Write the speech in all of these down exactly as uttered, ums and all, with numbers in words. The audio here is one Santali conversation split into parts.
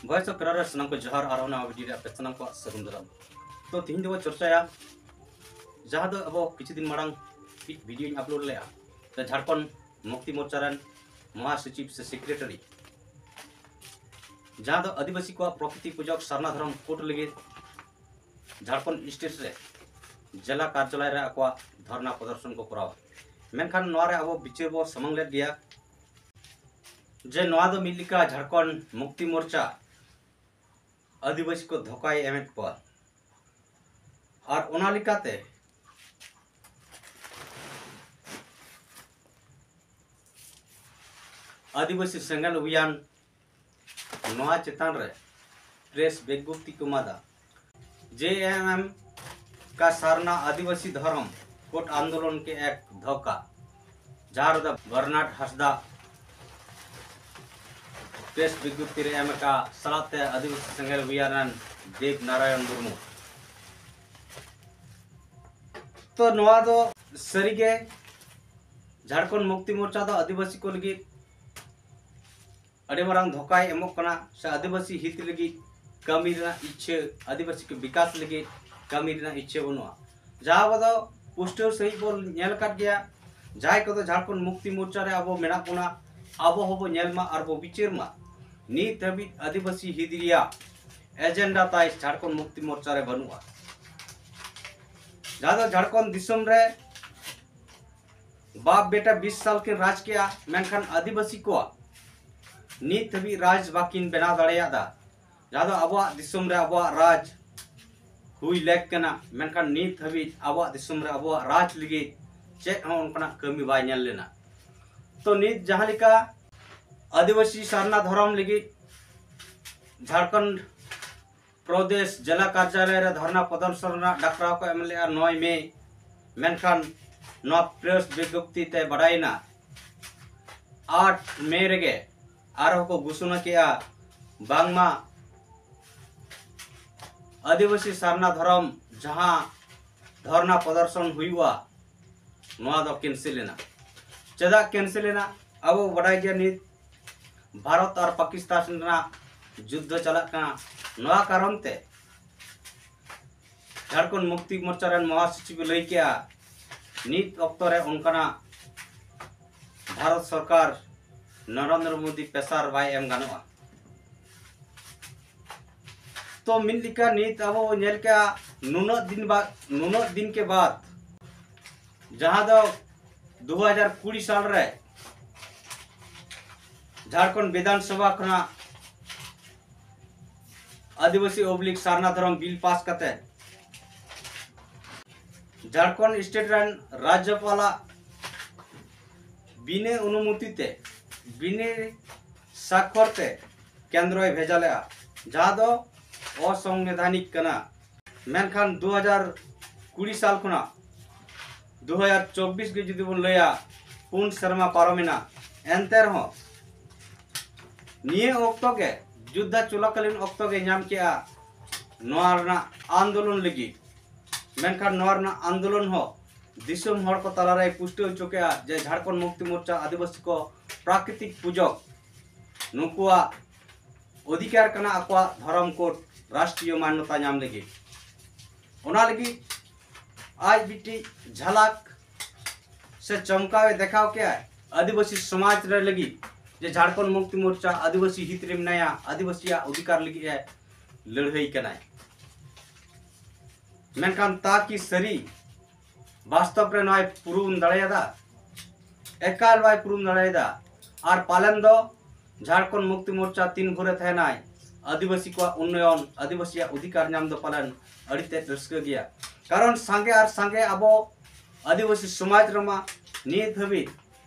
ᱵᱷᱚᱭᱮᱥ ᱚᱯᱷ ᱠᱮᱨᱟᱞᱟ ᱨᱮ ᱥᱟᱱᱟᱢ ᱠᱚ ᱡᱚᱦᱟᱨ, ᱟᱨᱦᱚᱸ ᱱᱟᱣᱟ ᱵᱷᱤᱰᱤᱭᱳ ᱨᱮ ᱟᱯᱮ ᱥᱟᱱᱟᱢ ᱠᱚᱣᱟᱜ ᱥᱟᱹᱜᱩᱱ ᱫᱟᱨᱟᱢ᱾ ᱛᱚ ᱛᱤᱦᱤᱧ ᱫᱚᱵᱚ ᱪᱚᱨᱪᱟᱭᱟ, ᱡᱟᱦᱟᱸ ᱫᱚ ᱟᱵᱚ ᱠᱤᱪᱷᱩ ᱫᱤᱱ ᱢᱟᱲᱟᱝ ᱢᱤᱫ ᱵᱷᱤᱰᱤᱭᱳᱧ ᱟᱯᱞᱳᱰ ᱞᱮᱫᱼᱟ, ᱛᱚ ᱡᱷᱟᱲᱠᱷᱚᱸᱰ ᱢᱩᱠᱛᱤ ᱢᱳᱨᱪᱟ ᱨᱮᱱ ᱢᱚᱦᱟᱥᱚᱪᱤᱵᱽ ᱥᱮ ᱥᱮᱠᱨᱮᱴᱟᱨᱤ, ᱡᱟᱦᱟᱸ ᱫᱚ ᱟᱹᱫᱤᱵᱟᱹᱥᱤ ᱠᱚᱣᱟᱜ ᱯᱨᱚᱠᱨᱤᱛᱤ ᱯᱩᱡᱚᱠ ᱥᱟᱨᱱᱟ ᱫᱷᱚᱨᱚᱢ ᱠᱳᱰ ᱞᱟᱹᱜᱤᱫ ᱡᱷᱟᱲᱠᱷᱚᱸᱰ ᱥᱴᱮᱴ ᱨᱮ ᱡᱮᱞᱟ ᱠᱟᱨᱡᱟᱞᱚᱭ ᱨᱮ ᱟᱠᱚᱣᱟᱜ ᱫᱷᱚᱨᱱᱟ ᱯᱨᱚᱫᱚᱨᱥᱚᱱ ᱠᱚ ᱠᱚᱨᱟᱣᱟ᱾ ᱢᱮᱱᱠᱷᱟᱱ ᱱᱚᱣᱟ ᱨᱮ ᱟᱵᱚ ᱵᱤᱪᱟᱹᱨ ᱵᱚ ᱥᱟᱢᱟᱝ ᱞᱮᱫ ᱜᱮᱭᱟ ᱡᱮ ᱱᱚᱣᱟ ᱫᱚ ᱢᱤᱫ ᱞᱮᱠᱟ ᱡᱷᱟᱲᱠᱷᱚᱸᱰ ᱢᱩᱠᱛᱤ ᱢᱳᱨᱪᱟ ᱟᱹᱫᱤᱵᱟᱹᱥᱤ ᱠᱚ ᱫᱷᱳᱠᱟᱭ ᱮᱢᱮᱫ ᱠᱚᱣᱟ᱾ ᱟᱨ ᱚᱱᱟ ᱞᱮᱠᱟᱛᱮ ᱟᱹᱫᱤᱵᱟᱹᱥᱤ ᱥᱮᱸᱜᱮᱞ ᱚᱵᱷᱤᱭᱟᱱ ᱱᱚᱣᱟ ᱪᱮᱛᱟᱱ ᱨᱮ ᱯᱨᱮᱥ ᱵᱤᱜᱽᱜᱚᱯᱛᱤ ᱠᱚ ᱮᱢᱟᱫᱟ᱾ ᱡᱮ ᱮᱢ ᱮᱢ ᱠᱟ ᱥᱟᱨᱱᱟ ᱟᱹᱫᱤᱵᱟᱹᱥᱤ ᱫᱷᱚᱨᱚᱢ ᱠᱳᱰ ᱟᱱᱫᱳᱞᱚᱱ ᱠᱮ ᱮᱠ ᱫᱷᱳᱠᱟ, ᱡᱟᱦᱟᱸ ᱨᱮᱫᱚ ᱵᱟᱨᱱᱟᱰ ᱦᱟᱸᱥᱫᱟ ᱯᱨᱮᱥ ᱵᱤᱜᱽᱜᱚᱯᱛᱤ ᱨᱮ ᱮᱢ ᱟᱠᱟᱫ ᱥᱟᱞᱟᱜ ᱛᱮ ᱟᱹᱫᱤᱵᱟᱹᱥᱤ ᱥᱮᱸᱜᱮᱞ ᱚᱵᱷᱤᱭᱟᱱ ᱨᱮᱱ ᱫᱮᱵ ᱱᱟᱨᱟᱭᱚᱱ ᱢᱩᱨᱢᱩ᱾ ᱛᱚ ᱱᱚᱣᱟ ᱫᱚ ᱥᱟᱹᱨᱤᱜᱮ ᱡᱷᱟᱲᱠᱷᱚᱸᱰ ᱢᱩᱠᱛᱤ ᱢᱳᱨᱪᱟ ᱫᱚ ᱟᱹᱫᱤᱵᱟᱹᱥᱤ ᱠᱚ ᱞᱟᱹᱜᱤᱫ ᱟᱹᱰᱤ ᱢᱟᱨᱟᱝ ᱫᱷᱳᱠᱟᱭ ᱮᱢᱚᱜ ᱠᱟᱱᱟ, ᱥᱮ ᱟᱹᱫᱤᱵᱟᱹᱥᱤ ᱦᱤᱛ ᱞᱟᱹᱜᱤᱫ ᱠᱟᱹᱢᱤ ᱨᱮᱱᱟᱜ ᱤᱪᱪᱷᱟᱹ, ᱟᱹᱫᱤᱵᱟᱹᱥᱤ ᱠᱚ ᱵᱤᱠᱟᱥ ᱞᱟᱹᱜᱤᱫ ᱠᱟᱹᱢᱤ ᱨᱮᱱᱟᱜ ᱤᱪᱪᱷᱟᱹ ᱵᱟᱹᱱᱩᱜᱼᱟ᱾ ᱡᱟᱦᱟᱸ ᱟᱵᱚ ᱫᱚ ᱯᱩᱥᱴᱟᱹᱣ ᱥᱟᱺᱦᱤᱡ ᱵᱚᱱ ᱧᱮᱞ ᱟᱠᱟᱫ ᱜᱮᱭᱟ, ᱡᱟᱦᱟᱸᱭ ᱠᱚᱫᱚ ᱡᱷᱟᱲᱠᱷᱚᱸᱰ ᱢᱩᱠᱛᱤ ᱢᱳᱨᱪᱟ ᱨᱮ ᱟᱵᱚ ᱢᱮᱱᱟᱜ ᱵᱚᱱᱟ, ᱟᱵᱚ ᱦᱚᱸᱵᱚ ᱧᱮᱞ ᱢᱟ ᱟᱨ ᱵᱚ ᱵᱤᱪᱟᱹᱨ ᱢᱟ᱾ ᱱᱤᱛ ᱦᱟᱹᱵᱤᱡ ᱟᱹᱫᱤᱵᱟᱹᱥᱤ ᱦᱤᱛ ᱨᱮᱭᱟᱜ ᱮᱡᱮᱱᱰᱟ ᱛᱟᱭ ᱡᱷᱟᱲᱠᱷᱚᱸᱰ ᱢᱩᱠᱛᱤ ᱢᱳᱨᱪᱟ ᱨᱮ ᱵᱟᱹᱱᱩᱜᱼᱟ᱾ ᱡᱟᱦᱟᱸ ᱫᱚ ᱡᱷᱟᱲᱠᱷᱚᱸᱰ ᱫᱤᱥᱚᱢ ᱨᱮ ᱵᱟᱯ ᱵᱮᱴᱟ ᱵᱤᱥ ᱥᱟᱞ ᱠᱤᱱ ᱨᱟᱡᱽ ᱠᱮᱜᱼᱟ, ᱢᱮᱱᱠᱷᱟᱱ ᱟᱹᱫᱤᱵᱟᱹᱥᱤ ᱠᱚᱣᱟᱜ ᱱᱤᱛ ᱦᱟᱹᱵᱤᱡ ᱨᱟᱡᱽ ᱵᱟᱹᱠᱤᱱ ᱵᱮᱱᱟᱣ ᱫᱟᱲᱮᱭᱟᱫᱟ᱾ ᱡᱟᱦᱟᱸ ᱫᱚ ᱟᱵᱚᱣᱟᱜ ᱫᱤᱥᱚᱢ ᱨᱮ ᱟᱵᱚᱣᱟᱜ ᱨᱟᱡᱽ ᱦᱩᱭ ᱞᱮᱠ ᱠᱟᱱᱟ, ᱢᱮᱱᱠᱷᱟᱱ ᱱᱤᱛ ᱦᱟᱹᱵᱤᱡ ᱟᱵᱚᱣᱟᱜ ᱫᱤᱥᱚᱢ ᱨᱮ ᱟᱵᱚᱣᱟᱜ ᱨᱟᱡᱽ ᱞᱟᱹᱜᱤᱫ ᱪᱮᱫ ᱦᱚᱸ ᱚᱱᱠᱟᱱᱟᱜ ᱠᱟᱹᱢᱤ ᱵᱟᱭ ᱧᱮᱞ ᱞᱮᱱᱟ᱾ ᱛᱚ ᱱᱤᱛ ᱡᱟᱦᱟᱸ ᱞᱮᱠᱟ ᱟᱹᱫᱤᱵᱟᱹᱥᱤ ᱥᱟᱨᱱᱟ ᱫᱷᱚᱨᱚᱢ ᱞᱟᱹᱜᱤᱫ ᱡᱷᱟᱲᱠᱷᱚᱸᱰ ᱯᱨᱚᱫᱮᱥ ᱡᱮᱞᱟ ᱠᱟᱨᱡᱟᱞᱚᱭ ᱨᱮ ᱫᱷᱚᱨᱱᱟ ᱯᱨᱚᱫᱚᱨᱥᱚᱱ ᱨᱮᱱᱟᱜ ᱰᱟᱠᱨᱟᱣ ᱠᱚ ᱮᱢ ᱞᱮᱫᱼᱟ ᱱᱚᱭ ᱢᱮ, ᱢᱮᱱᱠᱷᱟᱱ ᱱᱚᱣᱟ ᱯᱨᱮᱥ ᱵᱤᱜᱽᱜᱚᱯᱛᱤ ᱛᱮ ᱵᱟᱰᱟᱭᱮᱱᱟ ᱟᱴ ᱢᱮ ᱨᱮᱜᱮ ᱟᱨᱦᱚᱸ ᱠᱚ ᱜᱷᱳᱥᱚᱱᱟ ᱠᱮᱜᱼᱟ ᱵᱟᱝᱢᱟ ᱟᱹᱫᱤᱵᱟᱹᱥᱤ ᱥᱟᱨᱱᱟ ᱫᱷᱚᱨᱚᱢ ᱡᱟᱦᱟᱸ ᱫᱷᱚᱨᱱᱟ ᱯᱨᱚᱫᱚᱨᱥᱚᱱ ᱦᱩᱭᱩᱜᱼᱟ, ᱱᱚᱣᱟ ᱫᱚ ᱠᱮᱱᱥᱮᱞ ᱮᱱᱟ᱾ ᱪᱮᱫᱟᱜ ᱠᱮᱱᱥᱮᱞ ᱮᱱᱟ? ᱟᱵᱚ ᱵᱟᱰᱟᱭ ᱜᱮᱭᱟ ᱱᱤᱛ ᱵᱷᱟᱨᱚᱛ ᱟᱨ ᱯᱟᱠᱤᱥᱛᱟᱱ ᱨᱮᱱᱟᱜ ᱡᱩᱫᱽᱫᱷᱚ ᱪᱟᱞᱟᱜ ᱠᱟᱱᱟ᱾ ᱱᱚᱣᱟ ᱠᱟᱨᱚᱱ ᱛᱮ ᱡᱷᱟᱲᱠᱷᱚᱸᱰ ᱢᱩᱠᱛᱤ ᱢᱳᱨᱪᱟ ᱨᱮᱱ ᱢᱚᱦᱟᱥᱚᱪᱤᱵᱽ ᱮ ᱞᱟᱹᱭ ᱠᱮᱜᱼᱟ, ᱱᱤᱛ ᱚᱠᱛᱚ ᱨᱮ ᱚᱱᱠᱟᱱᱟᱜ ᱵᱷᱟᱨᱚᱛ ᱥᱚᱨᱠᱟᱨ ᱱᱚᱨᱮᱱᱫᱨᱚ ᱢᱳᱫᱤ ᱯᱮᱥᱟᱨ ᱵᱟᱭ ᱮᱢ ᱜᱟᱱᱚᱜᱼᱟ᱾ ᱛᱚ ᱢᱤᱫ ᱞᱮᱠᱟ ᱱᱤᱛ ᱟᱵᱚ ᱵᱚ ᱧᱮᱞ ᱠᱮᱜᱼᱟ, ᱱᱩᱱᱟᱹᱜ ᱫᱤᱱ ᱵᱟᱫ, ᱱᱩᱱᱟᱹᱜ ᱫᱤᱱ ᱠᱮ ᱵᱟᱫ, ᱡᱟᱦᱟᱸ ᱫᱚ ᱫᱩ ᱦᱟᱡᱟᱨ ᱠᱩᱲᱤ ᱥᱟᱞ ᱨᱮ ᱡᱷᱟᱲᱠᱷᱚᱸᱰ ᱵᱤᱫᱷᱟᱱ ᱥᱚᱵᱷᱟ ᱠᱷᱚᱱᱟᱜ ᱟᱹᱫᱤᱵᱟᱹᱥᱤ ᱚᱵᱽᱞᱤᱠ ᱥᱟᱨᱱᱟ ᱫᱷᱚᱨᱚᱢ ᱵᱤᱞ ᱯᱟᱥ ᱠᱟᱛᱮ ᱡᱷᱟᱲᱠᱷᱚᱸᱰ ᱥᱴᱮᱴ ᱨᱮᱱ ᱨᱟᱡᱽᱡᱚᱯᱟᱞᱟᱜ ᱵᱤᱱᱟᱹ ᱚᱱᱩᱢᱚᱛᱤ ᱛᱮ, ᱵᱤᱱᱟᱹ ᱥᱟᱠᱷᱚᱨ ᱛᱮ ᱠᱮᱱᱫᱨᱚᱭ ᱵᱷᱮᱡᱟ ᱞᱮᱜᱼᱟ, ᱡᱟᱦᱟᱸ ᱫᱚ ᱚᱥᱚᱝᱵᱤᱫᱷᱟᱱᱤᱠ ᱠᱟᱱᱟ᱾ ᱢᱮᱱᱠᱷᱟᱱ ᱫᱩ ᱦᱟᱡᱟᱨ ᱠᱩᱲᱤ ᱥᱟᱞ ᱠᱷᱚᱱᱟᱜ ᱫᱩ ᱦᱟᱡᱟᱨ ᱪᱚᱵᱵᱤᱥ ᱜᱮ ᱡᱩᱫᱤ ᱵᱚᱱ ᱞᱟᱹᱭᱟ, ᱯᱩᱱ ᱥᱮᱨᱢᱟ ᱯᱟᱨᱚᱢᱮᱱᱟ᱾ ᱮᱱᱛᱮ ᱨᱮᱦᱚᱸ ᱱᱤᱭᱟᱹ ᱚᱠᱛᱚ ᱜᱮ ᱡᱩᱫᱽᱫᱷᱟ ᱪᱚᱞᱟᱠᱟᱞᱤᱱ ᱚᱠᱛᱚ ᱜᱮ ᱧᱟᱢ ᱠᱮᱜᱼᱟ ᱱᱚᱣᱟ ᱨᱮᱱᱟᱜ ᱟᱱᱫᱳᱞᱚᱱ ᱞᱟᱹᱜᱤᱫ᱾ ᱢᱮᱱᱠᱷᱟᱱ ᱱᱚᱣᱟ ᱨᱮᱱᱟᱜ ᱟᱱᱫᱳᱞᱚᱱ ᱦᱚᱸ ᱫᱤᱥᱚᱢ ᱦᱚᱲ ᱠᱚ ᱛᱟᱞᱟᱨᱮᱭ ᱯᱩᱥᱴᱟᱹᱣ ᱦᱚᱪᱚ ᱠᱮᱜᱼᱟ ᱡᱮ ᱡᱷᱟᱲᱠᱷᱚᱸᱰ ᱢᱩᱠᱛᱤ ᱢᱳᱨᱪᱟ ᱟᱹᱫᱤᱵᱟᱹᱥᱤ ᱠᱚ ᱯᱨᱟᱠᱨᱤᱛᱤᱠ ᱯᱩᱡᱚᱠ, ᱱᱩᱠᱩᱣᱟᱜ ᱚᱫᱷᱤᱠᱟᱨ ᱠᱟᱱᱟ ᱟᱠᱚᱣᱟᱜ ᱫᱷᱚᱨᱚᱢ ᱠᱳᱰ ᱨᱟᱥᱴᱨᱤᱭᱚ ᱢᱟᱱᱱᱚᱛᱟ ᱧᱟᱢ ᱞᱟᱹᱜᱤᱫ᱾ ᱚᱱᱟ ᱞᱟᱹᱜᱤᱫ ᱟᱡ ᱢᱤᱫᱴᱤᱡ ᱡᱷᱟᱞᱟᱠ ᱥᱮ ᱪᱚᱢᱠᱟᱣ ᱮ ᱫᱮᱠᱷᱟᱣ ᱠᱮᱜᱼᱟ ᱟᱹᱫᱤᱵᱟᱹᱥᱤ ᱥᱚᱢᱟᱡᱽ ᱨᱮ ᱞᱟᱹᱜᱤᱫ, ᱡᱮ ᱡᱷᱟᱲᱠᱷᱚᱸᱰ ᱢᱩᱠᱛᱤ ᱢᱳᱨᱪᱟ ᱟᱹᱫᱤᱵᱟᱹᱥᱤ ᱦᱤᱛ ᱨᱮ ᱢᱮᱱᱟᱭᱟ, ᱟᱹᱫᱤᱵᱟᱹᱥᱤᱭᱟᱜ ᱚᱫᱷᱤᱠᱟᱨ ᱞᱟᱹᱜᱤᱫ ᱮ ᱞᱟᱹᱲᱦᱟᱹᱭ ᱠᱟᱱᱟᱭ᱾ ᱢᱮᱱᱠᱷᱟᱱ ᱛᱟ ᱠᱤ ᱥᱟᱹᱨᱤ ᱵᱟᱥᱛᱚᱵ ᱨᱮ ᱱᱚᱣᱟᱭ ᱯᱩᱨᱩᱱ ᱫᱟᱲᱮᱭᱟᱫᱟ? ᱮᱠᱟᱞ ᱵᱟᱭ ᱯᱩᱨᱩᱱ ᱫᱟᱲᱮᱭᱟᱫᱟ᱾ ᱟᱨ ᱯᱟᱞᱮᱱ ᱫᱚ ᱡᱷᱟᱲᱠᱷᱚᱸᱰ ᱢᱩᱠᱛᱤ ᱢᱳᱨᱪᱟ ᱛᱤᱱ ᱵᱷᱳᱨᱮ ᱛᱟᱦᱮᱱᱟᱭ, ᱟᱹᱫᱤᱵᱟᱹᱥᱤ ᱠᱚᱣᱟᱜ ᱩᱱᱱᱚᱭᱚᱱ, ᱟᱹᱫᱤᱵᱟᱹᱥᱤᱭᱟᱜ ᱚᱫᱷᱤᱠᱟᱨ ᱧᱟᱢ ᱫᱚ ᱯᱟᱞᱮᱱ ᱟᱹᱰᱤ ᱛᱮᱫ ᱨᱟᱹᱥᱠᱟᱹ ᱜᱮᱭᱟ᱾ ᱠᱟᱨᱚᱱ ᱥᱟᱸᱜᱮ ᱟᱨ ᱥᱟᱸᱜᱮ ᱟᱵᱚ ᱟᱹᱫᱤᱵᱟᱹᱥᱤ ᱥᱚᱢᱟᱡᱽ ᱨᱮᱢᱟ ᱱᱤᱛ ᱦᱟᱹᱵᱤᱡ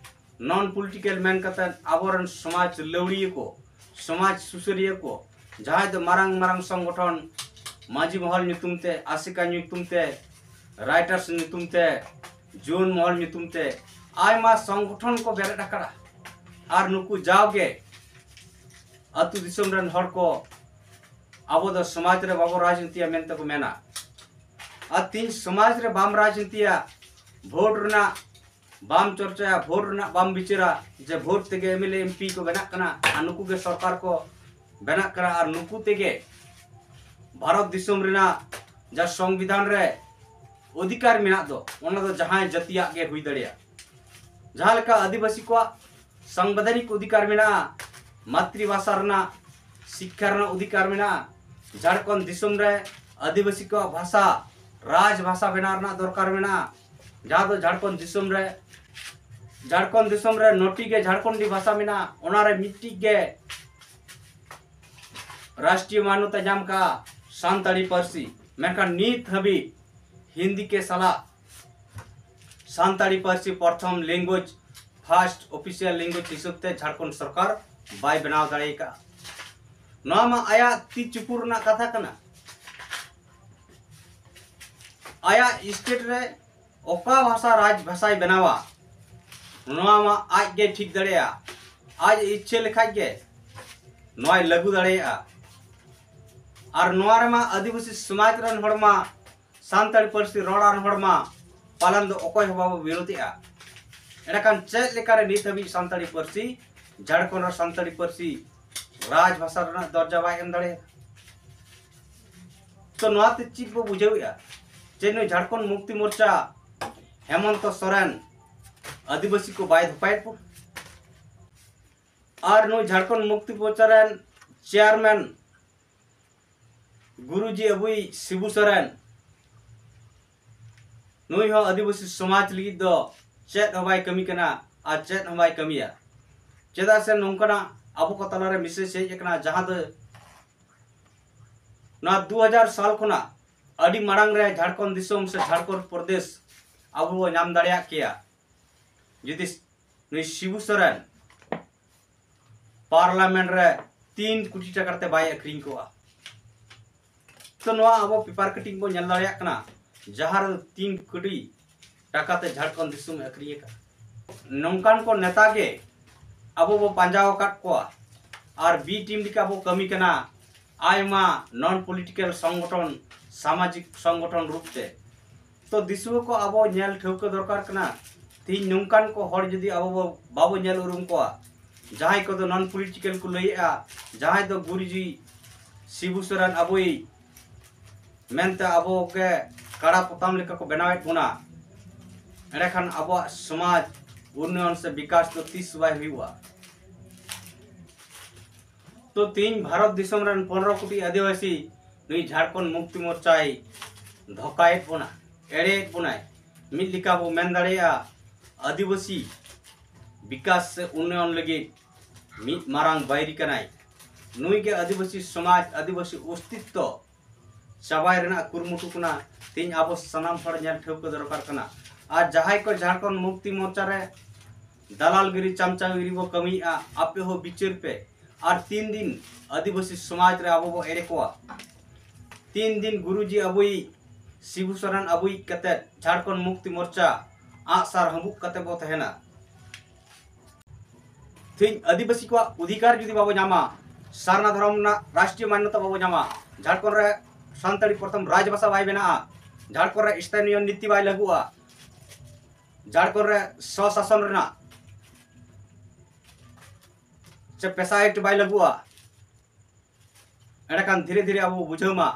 ᱱᱚᱱ ᱯᱚᱞᱤᱴᱤᱠᱟᱞ ᱢᱮᱱ ᱠᱟᱛᱮ ᱟᱵᱚᱨᱮᱱ ᱥᱚᱢᱟᱡᱽ ᱞᱟᱹᱣᱲᱤᱭᱟᱹ ᱠᱚ, ᱥᱚᱢᱟᱡᱽ ᱥᱩᱥᱟᱹᱨᱤᱭᱟᱹ ᱠᱚ, ᱡᱟᱦᱟᱸᱭ ᱫᱚ ᱢᱟᱨᱟᱝ ᱢᱟᱨᱟᱝ ᱥᱚᱝᱜᱚᱴᱷᱚᱱ, ᱢᱟᱹᱡᱷᱤ ᱢᱚᱦᱚᱞ ᱧᱩᱛᱩᱢ ᱛᱮ, ᱟᱥᱮᱠᱟ ᱧᱩᱛᱩᱢ ᱛᱮ, ᱨᱟᱭᱴᱟᱨᱥ ᱧᱩᱛᱩᱢ ᱛᱮ, ᱡᱩᱣᱟᱹᱱ ᱢᱚᱦᱚᱞ ᱧᱩᱛᱩᱢ ᱛᱮ ᱟᱭᱢᱟ ᱥᱚᱝᱜᱚᱴᱷᱚᱱ ᱠᱚ ᱵᱮᱨᱮᱫ ᱟᱠᱟᱫᱟ᱾ ᱟᱨ ᱱᱩᱠᱩ ᱡᱟᱣᱜᱮ ᱟᱹᱛᱩ ᱫᱤᱥᱚᱢ ᱨᱮᱱ ᱦᱚᱲ ᱠᱚ ᱟᱵᱚ ᱫᱚ ᱥᱚᱢᱟᱡᱽ ᱨᱮ ᱵᱟᱵᱚ ᱨᱟᱡᱽᱱᱤᱛᱤᱭᱟ ᱢᱮᱱᱛᱮ ᱠᱚ ᱢᱮᱱᱟ᱾ ᱟᱨ ᱛᱤᱧ ᱥᱚᱢᱟᱡᱽ ᱨᱮ ᱵᱟᱢ ᱨᱟᱡᱽᱱᱤᱛᱤᱭᱟ, ᱵᱷᱳᱴ ᱨᱮᱱᱟᱜ ᱵᱟᱢ ᱪᱚᱨᱪᱟᱭᱟ, ᱵᱷᱳᱴ ᱨᱮᱱᱟᱜ ᱵᱟᱢ ᱵᱤᱪᱟᱹᱨᱟ, ᱡᱮ ᱵᱷᱳᱴ ᱛᱮᱜᱮ M L A M P ᱠᱚ ᱵᱮᱱᱟᱜ ᱠᱟᱱᱟ ᱟᱨ ᱱᱩᱠᱩ ᱜᱮ ᱥᱚᱨᱠᱟᱨ ᱠᱚ ᱵᱮᱱᱟᱜ ᱠᱟᱱᱟ᱾ ᱟᱨ ᱱᱩᱠᱩ ᱛᱮᱜᱮ ᱵᱷᱟᱨᱚᱛ ᱫᱤᱥᱚᱢ ᱨᱮᱱᱟᱜ ᱡᱟ ᱥᱚᱝᱵᱤᱫᱷᱟᱱ ᱨᱮ ᱚᱫᱷᱤᱠᱟᱨ ᱢᱮᱱᱟᱜ ᱫᱚ, ᱚᱱᱟ ᱫᱚ ᱡᱟᱦᱟᱸᱭ ᱡᱟᱹᱛᱤᱭᱟᱜ ᱜᱮ ᱦᱩᱭ ᱫᱟᱲᱮᱭᱟᱜᱼᱟ᱾ ᱡᱟᱦᱟᱸ ᱞᱮᱠᱟ ᱟᱹᱫᱤᱵᱟᱹᱥᱤ ᱠᱚᱣᱟᱜ ᱥᱟᱝᱵᱤᱫᱷᱟᱱᱤᱠ ᱚᱫᱷᱤᱠᱟᱨ ᱢᱮᱱᱟᱜᱼᱟ, ᱢᱟᱛᱨᱤ ᱵᱷᱟᱥᱟ ᱨᱮᱱᱟᱜ ᱥᱤᱠᱠᱷᱟ ᱨᱮᱱᱟᱜ ᱚᱫᱷᱤᱠᱟᱨ ᱢᱮᱱᱟᱜᱼᱟ, ᱡᱷᱟᱲᱠᱷᱚᱸᱰ ᱫᱤᱥᱚᱢ ᱨᱮ ᱟᱹᱫᱤᱵᱟᱹᱥᱤ ᱠᱚᱣᱟᱜ ᱵᱷᱟᱥᱟ, ᱨᱟᱡᱽ ᱵᱷᱟᱥᱟ ᱵᱮᱱᱟᱣ ᱨᱮᱱᱟᱜ ᱫᱚᱨᱠᱟᱨ ᱢᱮᱱᱟᱜᱼᱟ᱾ ᱡᱟᱦᱟᱸ ᱫᱚ ᱡᱷᱟᱲᱠᱷᱚᱸᱰ ᱫᱤᱥᱚᱢ ᱨᱮ, ᱡᱷᱟᱲᱠᱷᱚᱸᱰ ᱫᱤᱥᱚᱢ ᱨᱮ ᱱᱚᱴᱤ ᱜᱮ ᱡᱷᱟᱲᱠᱷᱚᱸᱰᱤ ᱵᱷᱟᱥᱟ ᱢᱮᱱᱟᱜᱼᱟ, ᱚᱱᱟᱨᱮ ᱢᱤᱫᱴᱤᱡ ᱜᱮ ᱨᱟᱥᱴᱨᱤᱭᱚ ᱢᱟᱱᱱᱚᱛᱟ ᱧᱟᱢ ᱠᱟᱜᱼᱟ ᱥᱟᱱᱛᱟᱲᱤ ᱯᱟᱹᱨᱥᱤ᱾ ᱢᱮᱱᱠᱷᱟᱱ ᱱᱤᱛ ᱦᱟᱹᱵᱤᱡ ᱦᱤᱱᱫᱤ ᱠᱮ ᱥᱟᱞᱟᱜ ᱥᱟᱱᱛᱟᱲᱤ ᱯᱟᱹᱨᱥᱤ ᱯᱨᱚᱛᱷᱚᱢ language, first official language ᱦᱤᱥᱟᱹᱵ ᱛᱮ ᱡᱷᱟᱲᱠᱷᱚᱸᱰ ᱥᱚᱨᱠᱟᱨ ᱵᱟᱭ ᱵᱮᱱᱟᱣ ᱫᱟᱲᱮ ᱟᱠᱟᱫᱼᱟ᱾ ᱱᱚᱣᱟ ᱢᱟ ᱟᱭᱟᱜ ᱛᱤ ᱪᱩᱯᱩᱨ ᱨᱮᱱᱟᱜ ᱠᱟᱛᱷᱟ ᱠᱟᱱᱟ᱾ ᱟᱭᱟᱜ state ᱨᱮ ᱚᱠᱟ ᱵᱷᱟᱥᱟ ᱨᱟᱡᱽ ᱵᱷᱟᱥᱟᱭ ᱵᱮᱱᱟᱣᱟ, ᱱᱚᱣᱟ ᱢᱟ ᱟᱡ ᱜᱮ ᱴᱷᱤᱠ ᱫᱟᱲᱮᱭᱟᱜᱼᱟ᱾ ᱟᱡ ᱤᱪᱪᱷᱟᱹ ᱞᱮᱠᱷᱟᱡ ᱜᱮ ᱱᱚᱣᱟᱭ ᱞᱟᱹᱜᱩ ᱫᱟᱲᱮᱭᱟᱜᱼᱟ᱾ ᱟᱨ ᱱᱚᱣᱟ ᱨᱮᱢᱟ ᱟᱹᱫᱤᱵᱟᱹᱥᱤ ᱥᱚᱢᱟᱡᱽ ᱨᱮᱱ ᱦᱚᱲ ᱢᱟ, ᱥᱟᱱᱛᱟᱲᱤ ᱯᱟᱹᱨᱥᱤ ᱨᱚᱲᱟᱱ ᱦᱚᱲ ᱢᱟ ᱯᱟᱞᱮᱱ ᱫᱚ ᱚᱠᱚᱭ ᱦᱚᱸ ᱵᱟᱵᱚ ᱵᱤᱨᱳᱫᱮᱜᱼᱟ᱾ ᱮᱸᱰᱮᱠᱷᱟᱱ ᱪᱮᱫ ᱞᱮᱠᱟᱨᱮ ᱱᱤᱛ ᱦᱟᱹᱵᱤᱡ ᱥᱟᱱᱛᱟᱲᱤ ᱯᱟᱹᱨᱥᱤ, ᱡᱷᱟᱲᱠᱷᱚᱸᱰ ᱨᱮ ᱥᱟᱱᱛᱟᱲᱤ ᱯᱟᱹᱨᱥᱤ ᱨᱟᱡᱽ ᱵᱷᱟᱥᱟ ᱨᱮᱱᱟᱜ ᱫᱚᱨᱡᱟ ᱵᱟᱭ ᱮᱢ ᱫᱟᱲᱮᱭᱟᱜᱼᱟ? ᱛᱚ ᱱᱚᱣᱟ ᱛᱮ ᱪᱮᱫ ᱵᱚ ᱵᱩᱡᱷᱟᱹᱣᱮᱫᱼᱟ? ᱡᱮ ᱱᱩᱭ ᱡᱷᱟᱲᱠᱷᱚᱸᱰ ᱢᱩᱠᱛᱤ ᱢᱳᱨᱪᱟ ᱦᱮᱢᱚᱱᱛᱚ ᱥᱚᱨᱮᱱ ᱟᱹᱫᱤᱵᱟᱹᱥᱤ ᱠᱚ ᱵᱟᱭ ᱫᱷᱚᱯᱟᱭᱮᱫ ᱠᱚ? ᱟᱨ ᱱᱩᱭ ᱡᱷᱟᱲᱠᱷᱚᱸᱰ ᱢᱩᱠᱛᱤ ᱢᱳᱨᱪᱟ ᱨᱮᱱ chairman ᱜᱩᱨᱩᱡᱤ ᱟᱵᱚᱭᱤᱡ ᱥᱤᱵᱩ ᱥᱚᱨᱮᱱ, ᱱᱩᱭ ᱦᱚᱸ ᱟᱹᱫᱤᱵᱟᱹᱥᱤ ᱥᱚᱢᱟᱡᱽ ᱞᱟᱹᱜᱤᱫ ᱫᱚ ᱪᱮᱫ ᱦᱚᱸ ᱵᱟᱭ ᱠᱟᱹᱢᱤ ᱠᱟᱱᱟ ᱟᱨ ᱪᱮᱫ ᱦᱚᱸ ᱵᱟᱭ ᱠᱟᱹᱢᱤᱭᱟ᱾ ᱪᱮᱫᱟᱜ ᱥᱮ ᱱᱚᱝᱠᱟᱱᱟᱜ ᱟᱵᱚ ᱠᱚ ᱛᱟᱞᱟᱨᱮ message ᱦᱮᱡ ᱟᱠᱟᱱᱟ, ᱡᱟᱦᱟᱸ ᱫᱚ ᱱᱚᱣᱟ ᱫᱩ ᱦᱟᱡᱟᱨ ᱥᱟᱞ ᱠᱷᱚᱱᱟᱜ ᱟᱹᱰᱤ ᱢᱟᱲᱟᱝ ᱨᱮ ᱡᱷᱟᱲᱠᱷᱚᱸᱰ ᱫᱤᱥᱚᱢ ᱥᱮ ᱡᱷᱟᱲᱠᱷᱚᱸᱰ ᱯᱨᱚᱫᱮᱥ ᱟᱵᱚ ᱵᱚ ᱧᱟᱢ ᱫᱟᱲᱮᱭᱟᱜ ᱠᱮᱭᱟ, ᱡᱩᱫᱤ ᱱᱩᱭ ᱥᱤᱵᱩ ᱥᱚᱨᱮᱱ parliament ᱨᱮ ᱛᱤᱱ ᱠᱳᱴᱤ ᱴᱟᱠᱟ ᱛᱮ ᱵᱟᱭ ᱟᱹᱠᱷᱨᱤᱧ ᱠᱚᱜᱼᱟ᱾ ᱛᱚ ᱱᱚᱣᱟ ᱟᱵᱚ paper cutting ᱵᱚ ᱧᱮᱞ ᱫᱟᱲᱮᱭᱟᱜ ᱠᱟᱱᱟ, ᱡᱟᱦᱟᱸ ᱨᱮ ᱛᱤᱱ ᱠᱳᱴᱤ ᱴᱟᱠᱟ ᱛᱮ ᱡᱷᱟᱲᱠᱷᱚᱸᱰ ᱫᱤᱥᱚᱢ ᱮ ᱟᱹᱠᱷᱨᱤᱧ ᱟᱠᱟᱫ᱾ ᱱᱚᱝᱠᱟᱱ ᱠᱚ ᱱᱮᱛᱟ ᱜᱮ ᱟᱵᱚ ᱵᱚ ᱯᱟᱸᱡᱟ ᱟᱠᱟᱫ ᱠᱚᱣᱟ ᱟᱨ B team ᱞᱮᱠᱟ ᱵᱚ ᱠᱟᱹᱢᱤ ᱠᱟᱱᱟ᱾ ᱟᱭᱢᱟ non political ᱥᱚᱝᱜᱚᱴᱷᱚᱱ, ᱥᱟᱢᱟᱡᱤᱠ ᱥᱚᱝᱜᱚᱴᱷᱚᱱ ᱨᱩᱯ ᱛᱮ᱾ ᱛᱚ ᱫᱤᱥᱩᱣᱟᱹ ᱠᱚ ᱟᱵᱚ ᱧᱮᱞ ᱴᱷᱟᱹᱣᱠᱟᱹ ᱫᱚᱨᱠᱟᱨ ᱠᱟᱱᱟ᱾ ᱛᱮᱦᱮᱧ ᱱᱚᱝᱠᱟᱱ ᱠᱚ ᱦᱚᱲ ᱡᱩᱫᱤ ᱟᱵᱚ ᱵᱚ, ᱵᱟᱵᱚ ᱧᱮᱞ ᱩᱨᱩᱢ ᱠᱚᱣᱟ, ᱡᱟᱦᱟᱸᱭ ᱠᱚᱫᱚ ᱱᱚᱱ ᱯᱚᱞᱤᱴᱤᱠᱟᱞ ᱠᱚ ᱞᱟᱹᱭᱮᱜᱼᱟ, ᱡᱟᱦᱟᱸᱭ ᱫᱚ ᱜᱩᱨᱩᱡᱤ ᱥᱤᱵᱩ ᱥᱚᱨᱮᱱ ᱟᱵᱚᱭᱤᱡ ᱢᱮᱱᱛᱮ ᱟᱵᱚ ᱜᱮ ᱠᱟᱲᱟ ᱯᱚᱛᱟᱢ ᱞᱮᱠᱟ ᱠᱚ ᱵᱮᱱᱟᱣᱮᱫ ᱵᱚᱱᱟ, ᱮᱸᱰᱮᱠᱷᱟᱱ ᱟᱵᱚᱣᱟᱜ ᱥᱚᱢᱟᱡᱽ ᱩᱱᱱᱚᱭᱚᱱ ᱥᱮ ᱵᱤᱠᱟᱥ ᱫᱚ ᱛᱤᱥ ᱵᱟᱭ ᱦᱩᱭᱩᱜᱼᱟ᱾ ᱛᱚ ᱛᱤᱦᱤᱧ ᱵᱷᱟᱨᱚᱛ ᱫᱤᱥᱚᱢ ᱨᱮᱱ ᱯᱚᱱᱨᱚ ᱠᱳᱴᱤ ᱟᱹᱫᱤᱵᱟᱹᱥᱤ ᱱᱩᱭ ᱡᱷᱟᱲᱠᱷᱚᱸᱰ ᱢᱩᱠᱛᱤ ᱢᱳᱨᱪᱟᱭ ᱫᱷᱳᱠᱟᱭᱮᱫ ᱵᱚᱱᱟ, ᱮᱲᱮᱭᱮᱫ ᱵᱚᱱᱟᱭ᱾ ᱢᱤᱫ ᱞᱮᱠᱟ ᱵᱚ ᱢᱮᱱ ᱫᱟᱲᱮᱭᱟᱜᱼᱟ, ᱟᱹᱫᱤᱵᱟᱹᱥᱤ ᱵᱤᱠᱟᱥ ᱥᱮ ᱩᱱᱱᱚᱭᱚᱱ ᱞᱟᱹᱜᱤᱫ ᱢᱤᱫ ᱢᱟᱨᱟᱝ ᱵᱟᱹᱭᱨᱤ ᱠᱟᱱᱟᱭ᱾ ᱱᱩᱭ ᱜᱮ ᱟᱹᱫᱤᱵᱟᱹᱥᱤ ᱥᱚᱢᱟᱡᱽ, ᱟᱹᱫᱤᱵᱟᱹᱥᱤ ᱚᱥᱛᱤᱛᱛᱚ ᱪᱟᱵᱟᱭ ᱨᱮᱱᱟᱜ ᱠᱩᱨᱩᱢᱩᱴᱩ ᱠᱟᱱᱟ᱾ ᱛᱮᱦᱮᱧ ᱟᱵᱚ ᱥᱟᱱᱟᱢ ᱦᱚᱲ ᱧᱮᱞ ᱴᱷᱟᱹᱣᱠᱟᱹ ᱫᱚᱨᱠᱟᱨ ᱠᱟᱱᱟ᱾ ᱟᱨ ᱡᱟᱦᱟᱸᱭ ᱠᱚ ᱡᱷᱟᱲᱠᱷᱚᱸᱰ ᱢᱩᱠᱛᱤ ᱢᱳᱨᱪᱟ ᱨᱮ ᱫᱟᱞᱟᱞᱜᱤᱨᱤ, ᱪᱟᱢᱪᱟᱜᱤᱨᱤ ᱵᱚ ᱠᱟᱹᱢᱤᱭᱮᱫᱼᱟ, ᱟᱯᱮ ᱦᱚᱸ ᱵᱤᱪᱟᱹᱨ ᱯᱮ᱾ ᱟᱨ ᱛᱤᱱ ᱫᱤᱱ ᱟᱹᱫᱤᱵᱟᱹᱥᱤ ᱥᱚᱢᱟᱡᱽ ᱨᱮ ᱟᱵᱚ ᱵᱚ ᱮᱲᱮ ᱠᱚᱣᱟ, ᱛᱤᱱ ᱫᱤᱱ ᱜᱩᱨᱩᱡᱤ ᱟᱵᱚᱭᱤᱡ, ᱥᱤᱵᱩ ᱥᱚᱨᱮᱱ ᱟᱵᱚᱭᱤᱡ ᱠᱟᱛᱮ ᱡᱷᱟᱲᱠᱷᱚᱸᱰ ᱢᱩᱠᱛᱤ ᱢᱳᱨᱪᱟ ᱟᱜᱼᱥᱟᱨ ᱦᱟᱹᱵᱩᱜ ᱠᱟᱛᱮ ᱵᱚ ᱛᱟᱦᱮᱱᱟ᱾ ᱛᱮᱦᱮᱧ ᱟᱹᱫᱤᱵᱟᱹᱥᱤ ᱠᱚᱣᱟᱜ ᱚᱫᱷᱤᱠᱟᱨ ᱡᱩᱫᱤ ᱵᱟᱵᱚ ᱧᱟᱢᱟ, ᱥᱟᱨᱱᱟ ᱫᱷᱚᱨᱚᱢ ᱨᱮᱱᱟᱜ ᱨᱟᱥᱴᱨᱤᱭᱚ ᱢᱟᱱᱱᱚᱛᱟ ᱵᱟᱵᱚ ᱧᱟᱢᱟ, ᱡᱷᱟᱲᱠᱷᱚᱸᱰ ᱨᱮ ᱥᱟᱱᱛᱟᱲᱤ ᱯᱨᱚᱛᱷᱚᱢ ᱨᱟᱡᱽᱵᱷᱟᱥᱟ ᱵᱟᱭ ᱵᱮᱱᱟᱜᱼᱟ, ᱡᱷᱟᱲᱠᱷᱚᱸᱰ ᱨᱮ ᱥᱛᱷᱟᱱᱤᱭᱚ ᱱᱤᱛᱤ ᱵᱟᱭ ᱞᱟᱹᱜᱩᱜᱼᱟ, ᱡᱷᱟᱲᱠᱷᱚᱸᱰ ᱨᱮ ᱥᱚᱥᱟᱥᱚᱱ ᱨᱮᱱᱟᱜ ᱥᱮ ᱯᱮᱥᱟ ᱮᱠᱴ ᱵᱟᱭ ᱞᱟᱹᱜᱩᱜᱼᱟ, ᱮᱸᱰᱮᱠᱷᱟᱱ ᱫᱷᱤᱨᱮ ᱫᱷᱤᱨᱮ ᱟᱵᱚ ᱵᱚ ᱵᱩᱡᱷᱟᱹᱣ ᱢᱟ,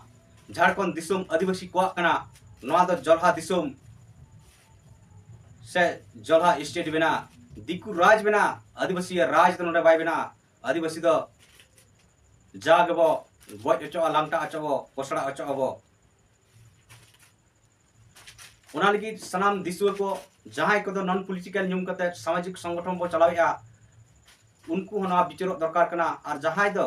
ᱡᱷᱟᱲᱠᱷᱚᱸᱰ ᱫᱤᱥᱚᱢ ᱟᱹᱫᱤᱵᱟᱹᱥᱤ ᱠᱚᱣᱟᱜ ᱠᱟᱱᱟ, ᱱᱚᱣᱟ ᱫᱚ ᱡᱚᱞᱦᱟ ᱫᱤᱥᱚᱢ ᱥᱮ ᱡᱚᱞᱦᱟ ᱥᱴᱮᱴ ᱵᱮᱱᱟᱜᱼᱟ, ᱫᱤᱠᱩ ᱨᱟᱡᱽ ᱵᱮᱱᱟᱜᱼᱟ, ᱟᱹᱫᱤᱵᱟᱹᱥᱤ ᱨᱟᱡᱽ ᱫᱚ ᱱᱚᱰᱮ ᱵᱟᱭ ᱵᱮᱱᱟᱜᱼᱟ᱾ ᱟᱹᱫᱤᱵᱟᱹᱥᱤ ᱫᱚ ᱡᱟ ᱜᱮᱵᱚ ᱜᱚᱡ ᱦᱚᱪᱚᱜᱼᱟ, ᱞᱟᱝᱴᱟ ᱦᱚᱪᱚᱜᱼᱟ, ᱯᱚᱥᱲᱟ ᱦᱚᱪᱚᱜ ᱟᱵᱚ᱾ ᱚᱱᱟ ᱞᱟᱹᱜᱤᱫ ᱥᱟᱱᱟᱢ ᱫᱤᱥᱩᱣᱟᱹ ᱠᱚ, ᱡᱟᱦᱟᱸᱭ ᱠᱚᱫᱚ ᱱᱚᱱ ᱯᱚᱞᱤᱴᱤᱠᱟᱞ ᱧᱩᱢ ᱠᱟᱛᱮ ᱥᱟᱢᱟᱡᱤᱠ ᱥᱚᱝᱜᱚᱴᱷᱚᱱ ᱵᱚ ᱪᱟᱞᱟᱣᱮᱫᱼᱟ, ᱩᱱᱠᱩ ᱦᱚᱸ ᱱᱚᱣᱟ ᱵᱤᱪᱟᱹᱨᱚᱜ ᱫᱚᱨᱠᱟᱨ ᱠᱟᱱᱟ᱾ ᱟᱨ ᱡᱟᱦᱟᱸᱭ ᱫᱚ,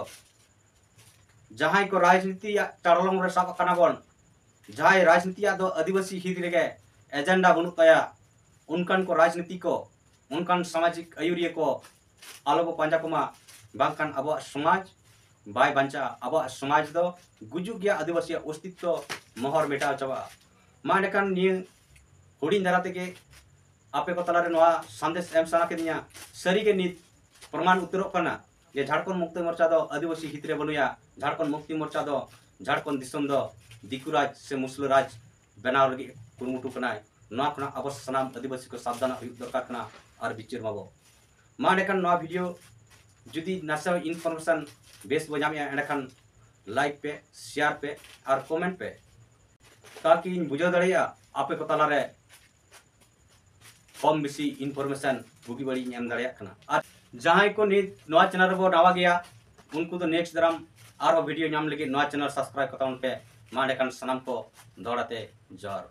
ᱡᱟᱦᱟᱸᱭ ᱠᱚ ᱨᱟᱡᱽᱱᱤᱛᱤᱭᱟᱜ ᱪᱟᱲᱚᱞᱚᱝ ᱨᱮ ᱥᱟᱵ ᱟᱠᱟᱱᱟ ᱵᱚᱱ, ᱡᱟᱦᱟᱸᱭ ᱨᱟᱡᱽᱱᱤᱛᱤᱭᱟᱜ ᱫᱚ ᱟᱹᱫᱤᱵᱟᱹᱥᱤ ᱦᱤᱛ ᱨᱮᱜᱮ ᱮᱡᱮᱱᱰᱟ ᱵᱟᱹᱱᱩᱜ ᱛᱟᱭᱟ, ᱚᱱᱠᱟᱱ ᱠᱚ ᱨᱟᱡᱽᱱᱤᱛᱤ ᱠᱚ, ᱚᱱᱠᱟᱱ ᱥᱟᱢᱟᱡᱤᱠ ᱟᱹᱭᱩᱨᱤᱭᱟᱹ ᱠᱚ ᱟᱞᱚ ᱵᱚ ᱯᱟᱸᱡᱟ ᱠᱚᱢᱟ, ᱵᱟᱝᱠᱷᱟᱱ ᱟᱵᱚᱣᱟᱜ ᱥᱚᱢᱟᱡᱽ ᱵᱟᱭ ᱵᱟᱧᱪᱟᱜᱼᱟ᱾ ᱟᱵᱚᱣᱟᱜ ᱥᱚᱢᱟᱡᱽ ᱫᱚ ᱜᱩᱡᱩᱜ ᱜᱮᱭᱟ, ᱟᱹᱫᱤᱵᱟᱹᱥᱤᱭᱟᱜ ᱚᱥᱛᱤᱛᱛᱚ ᱢᱚᱦᱚᱨ ᱢᱮᱴᱟᱣ ᱪᱟᱵᱟᱜᱼᱟ᱾ ᱢᱟ ᱮᱸᱰᱮᱠᱷᱟᱱ ᱱᱤᱭᱟᱹ ᱦᱩᱰᱤᱧ ᱫᱷᱟᱨᱟ ᱛᱮᱜᱮ ᱟᱯᱮ ᱠᱚ ᱛᱟᱞᱟᱨᱮ ᱱᱚᱣᱟ ᱥᱟᱸᱫᱮᱥ ᱮᱢ ᱥᱟᱱᱟ ᱠᱤᱫᱤᱧᱟ᱾ ᱥᱟᱹᱨᱤᱜᱮ ᱱᱤᱛ ᱯᱨᱚᱢᱟᱱ ᱩᱛᱟᱹᱨᱚᱜ ᱠᱟᱱᱟ ᱡᱮ ᱡᱷᱟᱲᱠᱷᱚᱸᱰ ᱢᱩᱠᱛᱤ ᱢᱳᱨᱪᱟ ᱫᱚ ᱟᱹᱫᱤᱵᱟᱹᱥᱤ ᱦᱤᱛ ᱨᱮ ᱵᱟᱹᱱᱩᱭᱟ᱾ ᱡᱷᱟᱲᱠᱷᱚᱸᱰ ᱢᱩᱠᱛᱤ ᱢᱳᱨᱪᱟ ᱫᱚ ᱡᱷᱟᱲᱠᱷᱚᱸᱰ ᱫᱤᱥᱚᱢ ᱫᱚ ᱫᱤᱠᱩ ᱨᱟᱡᱽ ᱥᱮ ᱢᱩᱥᱞᱟᱹ ᱨᱟᱡᱽ ᱵᱮᱱᱟᱣ ᱞᱟᱹᱜᱤᱫ ᱠᱩᱨᱩᱢᱩᱴᱩ ᱠᱟᱱᱟᱭ᱾ ᱱᱚᱣᱟ ᱠᱷᱚᱱᱟᱜ ᱟᱵᱚ ᱥᱟᱱᱟᱢ ᱟᱹᱫᱤᱵᱟᱹᱥᱤ ᱠᱚ ᱥᱟᱵᱫᱷᱟᱱᱚᱜ ᱦᱩᱭᱩᱜ ᱫᱚᱨᱠᱟᱨ ᱠᱟᱱᱟ ᱟᱨ ᱵᱤᱪᱟᱹᱨ ᱢᱟᱵᱚ᱾ ᱢᱟ ᱮᱸᱰᱮᱠᱷᱟᱱ ᱱᱚᱣᱟ ᱵᱷᱤᱰᱤᱭᱳ ᱡᱩᱫᱤ ᱱᱟᱥᱮ ᱤᱱᱯᱷᱚᱨᱢᱮᱥᱚᱱ ᱵᱮᱥ ᱵᱚ ᱧᱟᱢᱮᱜᱼᱟ, ᱮᱸᱰᱮᱠᱷᱟᱱ ᱞᱟᱭᱤᱠ ᱯᱮ, ᱥᱮᱭᱟᱨ ᱯᱮ ᱟᱨ ᱠᱚᱢᱮᱱᱴ ᱯᱮ, ᱛᱟᱠᱤ ᱤᱧ ᱵᱩᱡᱷᱟᱹᱣ ᱫᱟᱲᱮᱭᱟᱜᱼᱟ ᱟᱯᱮ ᱠᱚ ᱛᱟᱞᱟᱨᱮ ᱠᱚᱢ ᱵᱮᱥᱤ ᱤᱱᱯᱷᱚᱨᱢᱮᱥᱚᱱ ᱵᱩᱜᱤ ᱵᱟᱹᱲᱤᱡ ᱤᱧ ᱮᱢ ᱫᱟᱲᱮᱭᱟᱜ ᱠᱟᱱᱟ᱾ ᱟᱨ ᱡᱟᱦᱟᱸᱭ ᱠᱚ ᱱᱤᱛ ᱱᱚᱣᱟ ᱪᱮᱱᱮᱞ ᱨᱮᱵᱚ ᱱᱟᱣᱟ ᱜᱮᱭᱟ, ᱩᱱᱠᱩ ᱫᱚ ᱱᱮᱠᱥᱴ ᱫᱟᱨᱟᱢ ᱟᱨᱦᱚᱸ ᱵᱷᱤᱰᱤᱭᱳ ᱧᱟᱢ ᱞᱟᱹᱜᱤᱫ ᱱᱚᱣᱟ ᱪᱮᱱᱮᱞ ᱥᱟᱵᱥᱠᱨᱟᱭᱤᱵ ᱠᱚ ᱛᱟᱵᱚᱱ ᱯᱮ᱾ ᱢᱟ ᱮᱸᱰᱮᱠᱷᱟᱱ ᱥᱟᱱᱟᱢ ᱠᱚ ᱫᱚᱦᱲᱟ ᱛᱮ ᱡᱚᱦᱟᱨ᱾